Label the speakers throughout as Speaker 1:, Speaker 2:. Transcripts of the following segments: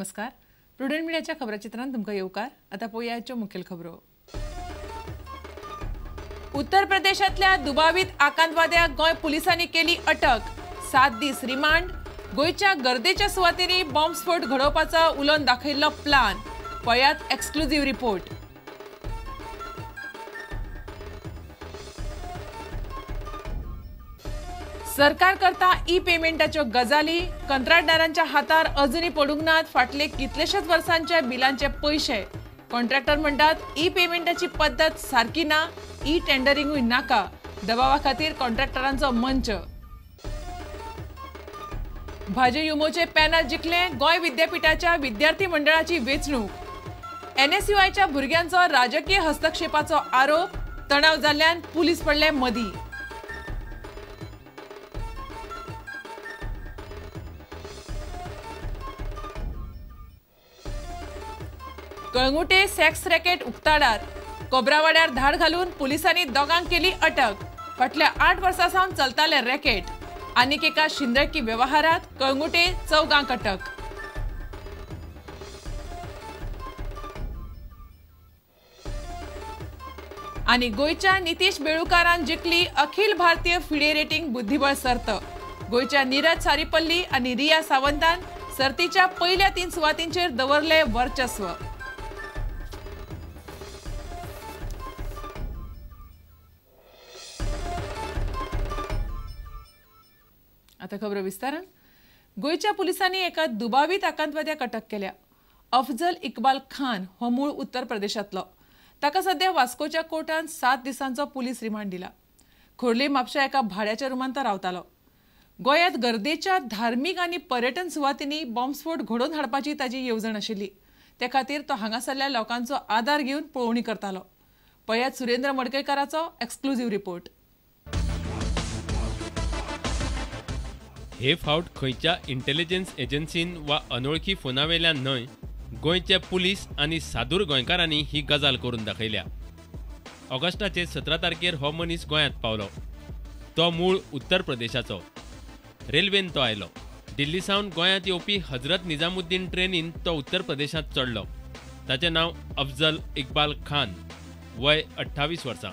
Speaker 1: नमस्कार, प्रुडंट मीडियाच्या खबराचित्रांत तुमकां येवकार। आतां पळोवया आयच्यो मुखेल खबरो। उत्तर प्रदेशांतल्या दुबावीत आकांतवाद्याक गोंय पुलिसांनी केली अटक, 7 दीस रिमांड। गोंयच्या गर्देच्या सुवातेंनी बॉम्बस्फोट घडोवपाचो उलोवन दाखयल्लो प्लान। पळयात एक्सक्लुझिव्ह रिपोर्ट। सरकार करता ई पेमेंटाच्यो गजाली, कंत्राटदारांच्या हातार अजुनूय पडूंक नात फाटले कितलेशेच वर्सांच्या बिलांचे पयशे। कॉन्ट्रॅक्टर म्हणटात ई पेमेंटाची पद्दत सारकी ना, ई टेंडरिंगूय नाका। दबावा खातीर कॉन्ट्रॅक्टरांचो मंच। भाजयुमोचे पॅनल जिखले गोंय विद्यापीठाच्या विद्यार्थी मंडळाची वेंचणूक। एनएसयूआयच्या भुरग्यांचो राजकीय हस्तक्षेपाचो आरोप, तणाव जाल्ल्यान पुलीस पडले मदीं। कळंगुटे सेक्स रॅकेट उक्ताडार, कोबरावाड्यार धाड घालून पुलिसांनी दोगांक केली अटक। फाटल्या 8 वर्सां सावन चलताले रॅकेट। आनीक एका शिंदळकी वेव्हारांत कळंगुटे 4 अटक। आनी गोंयच्या नितीश बेळुकारान जिखली अखिल भारतीय फिडे रेटिंग बुद्धिबळ सर्त। गोंयच्या नीरज सारीपल्ली आनी रिया सावंतान सर्तीच्या पयल्या 3 सुवातींचेर दवरले वर्चस्व। आता खबर विस्तारान। गोंयच्या पुलिसांनी एका दुबावीत आकांतवाद्याक अटक केल्या। अफजल इक्बाल खान हो मूळ उत्तर प्रदेशांतलो। ताका सध्या वास्कोच्या कोर्टान 7 दिसांचो पुलीस रिमांड दिला। खोर्ले म्हापशा एका भाड्याच्या रुमांत तो रावतालो। गोंयांत गर्देच्या धार्मीक आनी पर्यटन सुवातींनी बॉम्बस्फोट घडोवन हाडपाची ताची येवजण आशिल्ली। ते खातीर तो हांगासरल्या लोकांचो आदार घेवन पळोवणी करतालो। पळयात सुरेंद्र मडकयकाराचो एक्सक्लुझिव्ह रिपोर्ट।
Speaker 2: हे फावट खंयच्या इंटेलिजन्स एजन्सीन वा अनोळखी फोनावेल्यान न्हय, गोंयचे पुलीस आनी सादूर गोंयकारांनी ही गजाल करून दाखयल्या। ऑगस्टाचे 17 तारखेर हो मनीस गोंयांत पावलो। तो मूळ उत्तर प्रदेशाचो। रेल्वेन तो आयलो। दिल्ली सावन गोंयांत येवपी हजरत निजामुद्दीन ट्रेनीन तो उत्तर प्रदेशांत चडलो। ताचें नांव अफजल इक्बाल खान, वय 28 वर्सां।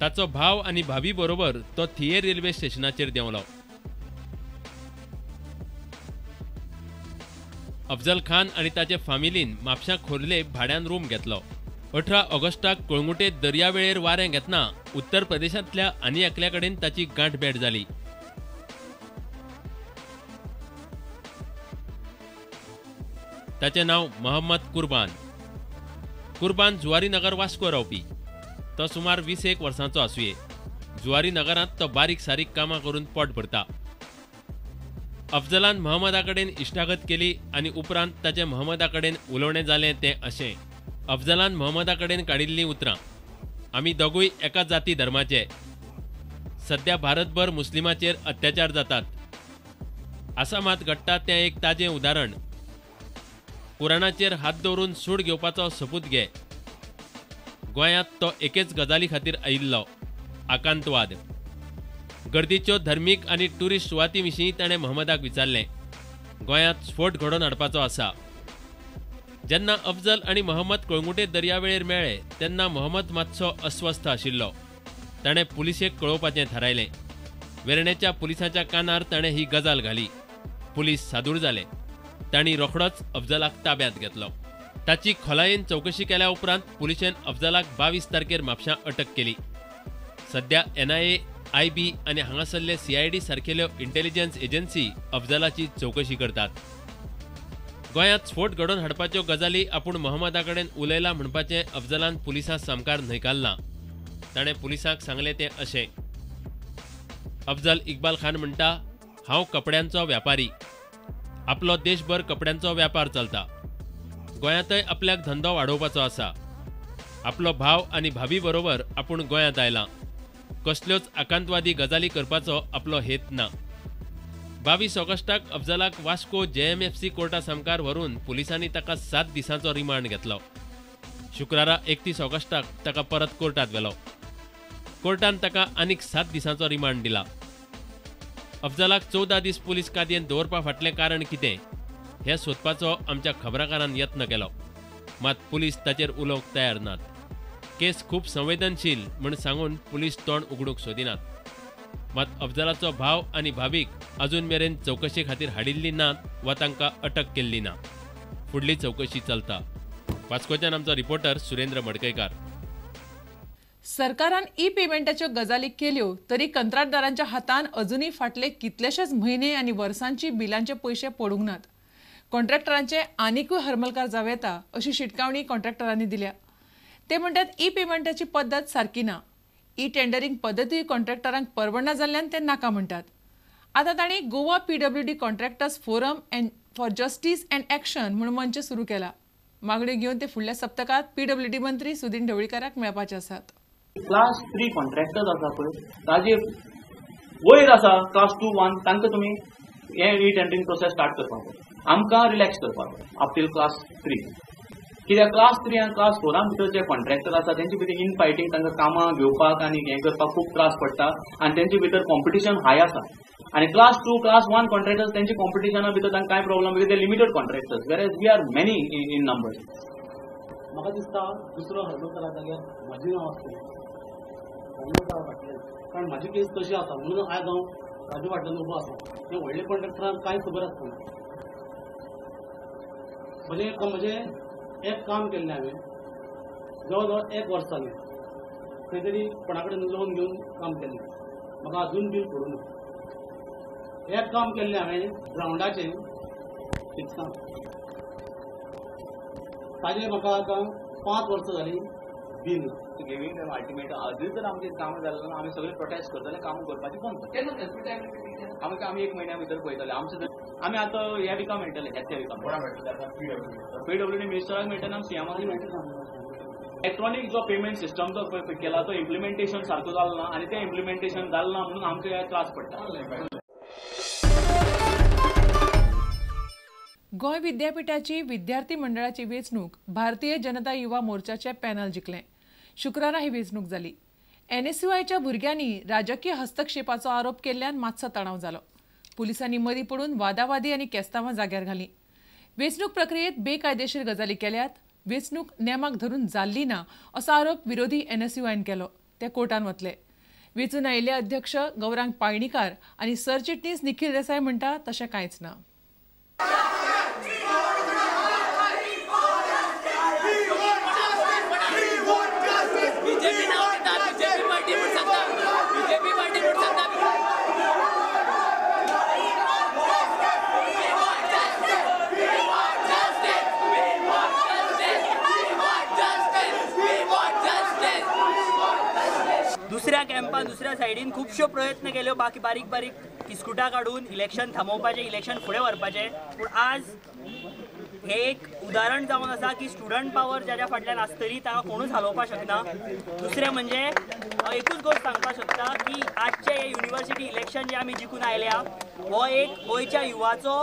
Speaker 2: ताचो भाव आनी भाभी बरोबर तो थिये रेल्वे स्टेशनाचेर देंवलो। अफजल खान आनी ताचे फामिलीन म्हापशां खोर्ले भाड्यान रूम घेतलो। 18 ऑगस्टाक कळंगुटे दर्यावेळेर वारें घेतना उत्तर प्रदेशांतल्या आनी एकल्या कडेन ताची गांठभेट जाली। ताचें नांव मोहम्मद कुर्बान। कुर्बान जुवारी नगर वास्को रावपी। तो सुमार 21 वर्सांचो आसुये। जुवारी नगरांत तो बारीक सारीक कामां करून पोट भरता। अफजलान मोहम्मदा कडेन इश्टागत केली आनी उपरांत ताचें मोहम्मदा कडेन उलोवणें जालें तें अशें। अफजलान मोहम्मदा कडेन काडिल्लीं उतरां, आमी दोगूय एका जाती धर्माचे, सद्या भारतभर मुस्लिमाचेर अत्याचार जातात, आसामात घडटा तें एक ताजें उदाहरण, कुराणाचेर हात दवरून सूड घेवपाचो सोपूत घे। गोंयांत तो एकेच गजाली खातीर आयिल्लो, आकांतवाद। गर्दीच्यो धर्मीक आनी ट्युरिस्ट सुवाती विशीं ताणें मोहम्मदाक विचारलें। गोंयांत स्फोट घडोवन हाडपाचो आसा। जेन्ना अफजल आनी मोहम्मद कळंगुटे दर्यावेळेर मेळ्ळे तेन्ना मोहम्मद मातसो अस्वस्थ आशिल्लो। ताणें पुलिशेक कळोवपाचें थारायलें। वेर्णेच्या पुलिसांच्या कानार ताणें ही गजाल घाली। पुलीस सादूर जाले। तांणी रोखडोच अफजलाक ताब्यांत घेतलो। ताची खोलायेन चवकशी केल्या उपरांत पुलिशेन अफजलाक 22 तारखेर म्हापशां अटक केली। सद्या एनआयए, आयबी आनी हांगासरले सीआयडी सारकेल्यो इंटेलिजन्स एजन्सी अफजलाची चवकशी करतात। गोंयांत स्फोट घडोवन हाडपाच्यो गजाली आपूण मोहम्मदा कडेन उलयला म्हणपाचें अफजलान पुलिसां सामकार न्हयकारलां। ताणें पुलिसांक सांगलें तें अशें। अफजल इक्बाल खान म्हणटा, हांव कपड्यांचो व्यापारी, आपलो देशभर कपड्यांचो व्यापार चलता, गोंयांतय आपल्याक धंदो वाडोवपाचो आसा, आपलो भाव आनी भाभी बरोबर आपूण गोंयांत आयला, कसल्योच आकांतवादी गजाली करपाचो आपलो हेत ना। 22 ऑगस्टाक अफजलाक वास्को जेएमएफसी कोर्टा सामकार व्हरून पुलिसांनी ताका 7 दिसांचो रिमांड घेतलो। शुक्रारा 31 ऑगस्टाक ताका परत कोर्टांत व्हेलो। कोर्टान ताका आनीक 7 दिसांचो रिमांड दिला। अफजलाक 14 दीस पुलीस कादयेंत दवरपा फाटलें कारण कितें हें सोदपाचो आमच्या खबराकारान यत्न केलो, मात पुलीस ताचेर उलोवंक तयार नात। केस खूब संवेदनशील म्हूण सांगून पुलीस तोंड उगडूंक सोदिनात। मात अफजलाचो भाव आनी भाभीक अजून मेरेन चवकशे खातीर हाडिल्ली नात वा तांकां अटक केल्ली ना। फुडली चवकशी चलता। वास्कोच्यान आमचो रिपोर्टर सुरेंद्र मडकयकार।
Speaker 1: सरकारान ई पेमेंटाच्यो गजाली केल्यो तरी कंत्राटदारांच्या हातान अजूनय फाटले कितलेशेच म्हयने आनी वर्सांची बिलांचे पयशे पडूंक नात। कॉन्ट्रॅक्टरांचे आनिकूय हरमलकार जावं येता अशी शिटकावणी कॉन्ट्रॅक्टरांनी दिल्या। ते म्हणटात ई पेमेंटाची पद्दत सारकी ना। ई टेंडरिंग पद्दती कॉन्ट्रॅक्टरांक परवडना जाल्ल्यान ते नाका म्हणटात। आतां तांणी Goa PWD contractors forum and for justice and action म्हूण मंच सुरू केला। मागण्यो घेवन ते फुडल्या सप्तकांत पीडब्ल्यूडी मंत्री सुदिन ढवळीकाराक मेळपाचे आसात।
Speaker 3: क्लास 3 कॉन्ट्रॅक्टर्स आसा पळय ताजे वयर आसा क्लास 2 1 तांकां तुमी हे ई टेंडरिंग प्रोसेस स्टार्ट करपाक जाय, आमकां रिलॅक्स करपाक जाय अप टील क्लास 3। कित्याक क्लास 3 आनी क्लास 4 भितर जे कॉन्ट्रॅक्टर आसा तेंचे भितर इन फायटींग तांकां कामां घेवपाक आनी हें करपाक खूब त्रास पडटा आनी तेंचे भितर कॉम्पिटिशन हाय आसा। आनी क्लास 2 क्लास 1 कॉन्ट्रॅक्टर्स तेंचे कॉम्पिटिशना भितर तांकां कांय प्रॉब्लम because ते limited contractors whereas we are many in numbers.
Speaker 4: म्हाका दिसता दुसरो हरमलकारा जाग्यार म्हाजें नांव आसतलें, हरमलकारा फाटल्यान, कारण म्हाजी केस तशी आसा म्हणून आयज हांव ताजे फाटल्यान उबो आसा। हे व्हडले कॉन्ट्रॅक्टरांक कांय खबर आसना। म्हजें एक काम केल्लें हांवें जवळ जवळ 1 वर्स जालें, खंय तरी कोणा कडेन लोन घेवन काम केल्लें, म्हाका अजून बील पडूं ना। एक काम केल्लें हांवें ग्रावंडाचें फिक्सां, ताजें म्हाका आतां 5 वर्सां जालीं बील ना।
Speaker 3: गिवींग देम अल्टिमेट अजून जर आमचें काम जालें ना आमी सगळे प्रोटेस्ट करतले, कामां करपाचें बंद करतले। आमी 1 म्हयन्या भितर पळयतले आमचें आमी आतां ह्या विका मेळटले, ह्याच विका पीडब्ल्यूडी मिनिस्टराक मेळटले, आमी सीएमाक मेळटले। इलेक्ट्रॉनीक जो पेमेंट सिस्टम जो केला तो इम्प्लिमेंटेशन सारको जालो ना आनी तें इम्प्लिमेंटेशन जालें ना म्हणून आमकां त्रास पडटा।
Speaker 1: गोंय विद्यापीठाची विद्यार्थी मंडळाची वेंचणूक भारतीय जनता युवा मोर्चाचे पॅनल जिखलें। शुक्रारा ही वेंचणूक जाली। एनएसयूआयच्या भुरग्यांनी राजकीय हस्तक्षेपाचो आरोप केल्ल्यान मातसो तणाव जालो। पुलिसांनी मदीं पडून वादावादी आनी केस्तांवां जाग्यार घालीं। वेंचणूक प्रक्रियेत बेकायदेशीर गजाली केल्यात, वेंचणूक नेमाक धरून जाल्ली ना असो आरोप विरोधी एनएसयूआयन केलो। ते कोर्टान वतले। वेंचून आयिल्ले अध्यक्ष गौरांग पायणीकार आनी सरचिटणीस निखील देसाय म्हणटा तशें कांयच ना।
Speaker 5: दुसऱ्या कॅम्पान दुसऱ्या सायडीन खुबश्यो प्रयत्न केल्यो, बाकी बारीक बारीक किस्कुटां काडून इलेक्शन थांबोवपाचें, इलेक्शन फुडें व्हरपाचें। पूण आज हें एक उदाहरण जावन आसा की स्टुडंट पावर ज्याच्या फाटल्यान आसतली ताका कोणूच हालोवपाक शकना। दुसरें म्हणजे एकूच गोश्ट सांगपाक शकता की आजचें हें युनिवर्सिटी इलेक्शन जें आमी जिखून आयल्या हो एक गोंयच्या युवाचो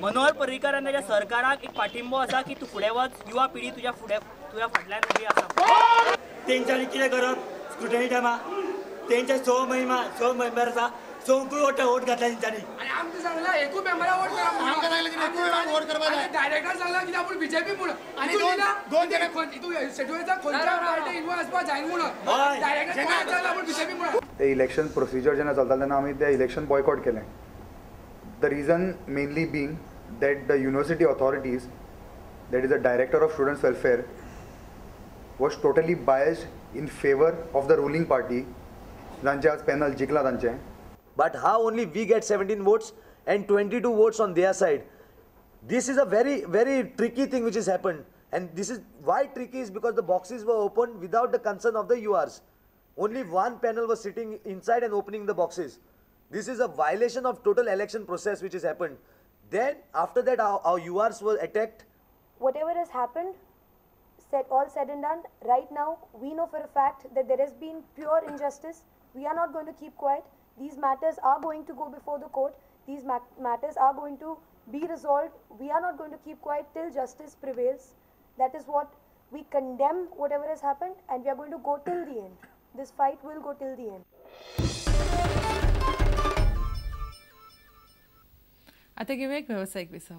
Speaker 5: मनोहर पर्रीकर आनी ताच्या सरकाराक एक पाठिंबो आसा की तूं फुडें वच, युवा पिढी तुज्या फुडें तुज्या फाटल्यान उबी आसा।
Speaker 6: तेंच्यांनी कितें करप स्क्रुटनी टायमा तेंचे 6 म्हयने 6 मेंबर आसा, 6कूय वोट घातला तेंच्यांनी।
Speaker 7: आनी आमकां सांगलां एकूय मेंबरा वोट करा, आमकां सांगलें की एकूय मेंबराक वोट करपाक जाय, डायरेक्टर सांगलां कित्याक आपूण बीजेपी म्हूण आनी दोन जाणां शेड्युलाचा खंयच्या पार्टी इन्वॉल्व आसपाक जायना म्हणून डायरेक्टर सांगलां आपूण बीजेपी म्हणून।
Speaker 8: ते इलेक्शन प्रोसिजर जेन्ना चलतालें तेन्ना आमी ते इलेक्शन बॉयकॉट केलें। The reason mainly being that the university authorities, that is the director of students welfare, was totally biased in favor of the ruling party. जांचे आज पॅनल जिखला तांचे.
Speaker 9: But how only we get 17 votes and 22 votes on their side? This is a very, very tricky thing which has happened. And this is why tricky is because the boxes were opened without the concern of the URs. Only one panel was sitting inside and opening the boxes. This is a violation of total election process which has happened. Then after that our URs were attacked.
Speaker 10: Whatever has happened, all said and done, right now we know for a fact that there has been pure injustice. We are not going to keep quiet. These matters are going to go before the court. These matters are going to be resolved. We are not going to keep quiet till justice prevails. That is what we condemn, whatever has happened, and we are going to go till the end. This fight will go till the end.
Speaker 1: आता घेऊया एक व्यावसायिक विसाव.